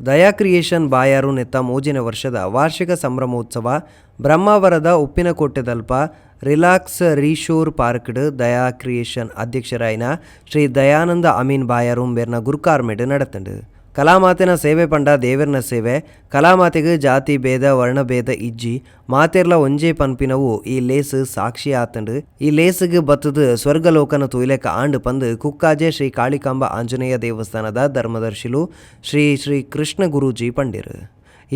ದಯಾ creation ಬಾಯಾರು ನೆತ್ತ ಮೂಜಿನ ವರ್ಷದ ವಾರ್ಷಿಕ ಸಂಭ್ರಮೋತ್ಸವ ಬ್ರಹ್ಮಾವರದ ಉಪ್ಪಿನಕೋಟೆದಲ್ಪ ರಿಲಾಕ್ಸ್ ರೀಶೋರ್ ಪಾರ್ಕ್ಡ್ ದಯಾ ಕ್ರಿಯೇಷನ್ ಅಧ್ಯಕ್ಷರಾಯಿನ ಶ್ರೀ ದಯಾನಂದ ಅಮೀನ್ ಬಾಯಾರು ಬೇರ್ನ ಗುರುಕಾರ್ಮೆಡ್ ನಡತುಂಡು. ಕಲಾಮಾತೆನ ಸೇವೆ ಪಂಡ ದೇವೆರ್ನ ಸೇವೆ. ಕಲಾಮಾತೆಗ್ ಜಾತಿ ಭೇದ ವರ್ಣ ಭೇದ ಇಜ್ಜಿ, ಮಾತೆರ್ಲ ಒಂಜೇ ಪನ್ಪಿನವು ಈ ಲೇಸ್ ಸಾಕ್ಷಿ ಆತುಂಡು. ಈ ಲೇಸ್ಗ್ ಬತ್ತುದು ಸ್ವರ್ಗಲೋಕನ ತೂಯಿಲೆಕ ಆಂಡ್ ಪಂದ್ ಕುಕ್ಕಾಜೆ ಶ್ರೀ ಕಾಳಿಕಾಂಬ ಆಂಜನೇಯ ದೇವಸ್ಥಾನದ ಧರ್ಮದರ್ಶಿಲು ಶ್ರೀ ಶ್ರೀ ಕೃಷ್ಣ ಗುರೂಜಿ ಪಂಡೆರ್.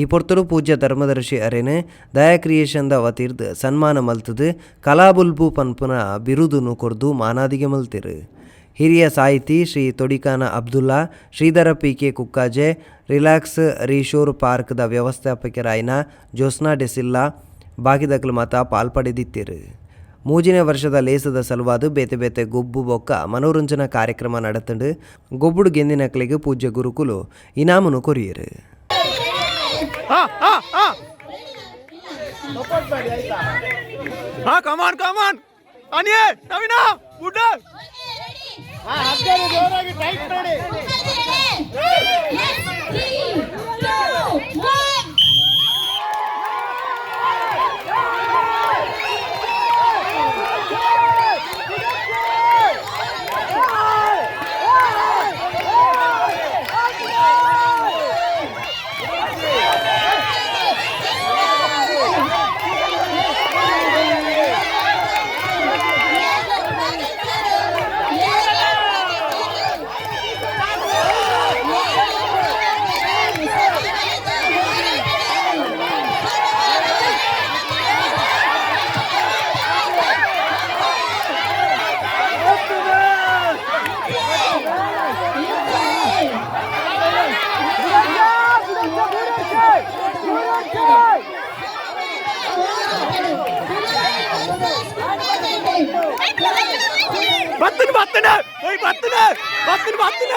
ಈ ಪೊರ್ತುಡು ಪೂಜ್ಯ ಧರ್ಮದರ್ಶಿ ಅರೆನ್ ದಯಾ ಕ್ರಿಯೇಷನ್ ದ ವತಿರ್ದ್ ಸನ್ಮಾನ ಮಲ್ತುದು ಕಲಾಬುಲ್ಬು ಪನ್ಪುನ ಬಿರುದುನು ಕೊರ್ದು ಮಾನಾದಿಗೆ ಮಲ್ತೆರ್. ಹಿರಿಯ ಸಾಹಿತಿ Shri Todikana Abdulla, Sridhara P K. Kukkaje, relax resort park ದ ವ್ಯವಸ್ಥಾಪಕೆರಾಯಿನ ಜ್ಯೋತ್ಸ್ನಾ ಡೆಸಿಲ್ಲಾ ಬಾಕಿದಕುಲು ಮಾತ ಪಾಲ್ಪಡೆದಿತ್ತೆರ್. ಮೂಜಿನೇ ವರ್ಷದ ಲೇಸದ ಸಲುವಾದ್ ಬೇತೆ ಬೇತೆ ಗೊಬ್ಬು ಬೊಕ್ಕ ಮನೋರಂಜನಾ ಕಾರ್ಯಕ್ರಮ ನಡತ್ಂಡ್. ಗೊಬ್ಬುಡು ಗೆಂದಿನಕ್ಲೆಗ್ ಪೂಜ್ಯ ಗುರುಕುಲು ಇನಾಮುನು ಕೊರಿಯೆರ್. ಹಾ ಹಾ ಹಾ ಹಾ, ಕಮಾನ್ ಕಮಾನ್ ಅನಿಯೇ ನವೀನ ಗುಡ್ಡ. ಜೋರಾಗಿ ಟೈಟ್ ಮಾಡಿ. Yes, three, two, one. ಬತ್ತನ ಬತ್ತನ ಓಯ್ ಬತ್ತನ ಬತ್ತನ ಬತ್ತನ.